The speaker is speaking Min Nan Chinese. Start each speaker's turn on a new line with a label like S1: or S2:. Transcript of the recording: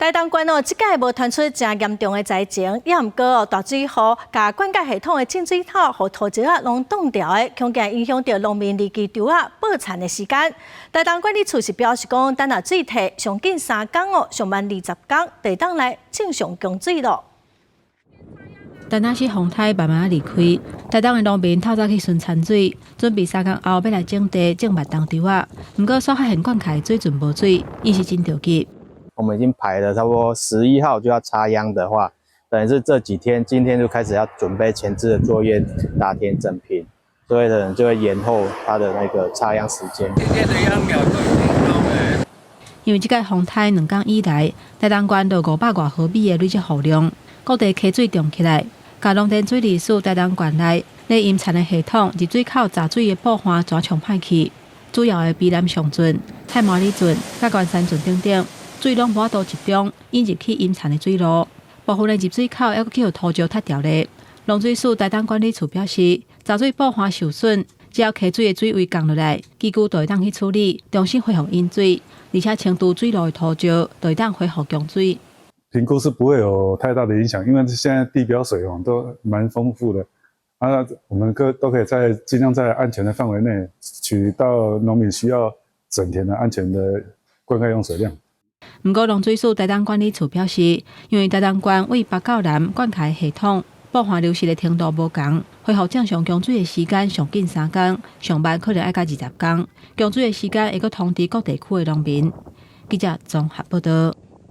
S1: 台東縣哦，這擺無傳出誠嚴重的災情，也毋過哦，大水雨共灌溉系統的進水口予土石仔攏擋牢的，恐驚影響著農民犁機稻仔播田的時間。台東管理處是表示講，等若水退，上緊3工哦，上慢20工，就會當來正常供水囉。
S2: 台南市風颱慢慢仔離開，台東的農民透早去巡田水，準備3工後欲來種地種麥冬稻仔。毋過煞發現灌溉水陣無水，𪜶是真著急。
S3: 我們已經排了差不多11號就要插秧的話，等於是這幾天，今天就開始要準備前置的作業，打田整平，所以可能就會延後它的那個插秧時間。
S4: 今天的秧苗都已經高了。
S2: 因為這擺風颱2工以來，台東縣落500外毫米的累積雨量，各地溪水漲起來，共農田水利署台東縣內咧淹田的系統入水口閘水的布岸全衝歹去，主要的卑南上圳、太麻里圳、佮關山圳等等，水攏無法度集中引入去淹田的水路，部分的入水口猶閣去予土石塞牢咧。農水署台東管理處表示，閘水布岸受損，只要溪水的水位降落來，機具就會當去處理，重新恢復引水，而且清除水路的土石，就會當恢復供水。
S5: 評估是不會有太大的影響，因為現在地表水哦都蠻豐富的，啊，我們各都可以在盡量在安全的範圍內取到農民需要整田的安全的灌溉用水量。
S2: 毋過，農水署台東管理處表示，因為台東縣為北到南灌溉系統布岸流失的程度無仝，恢復正常供水的時間上緊3工，上慢可能愛到20工。供水的時間會閣通知各地區的農民。記者綜合報導。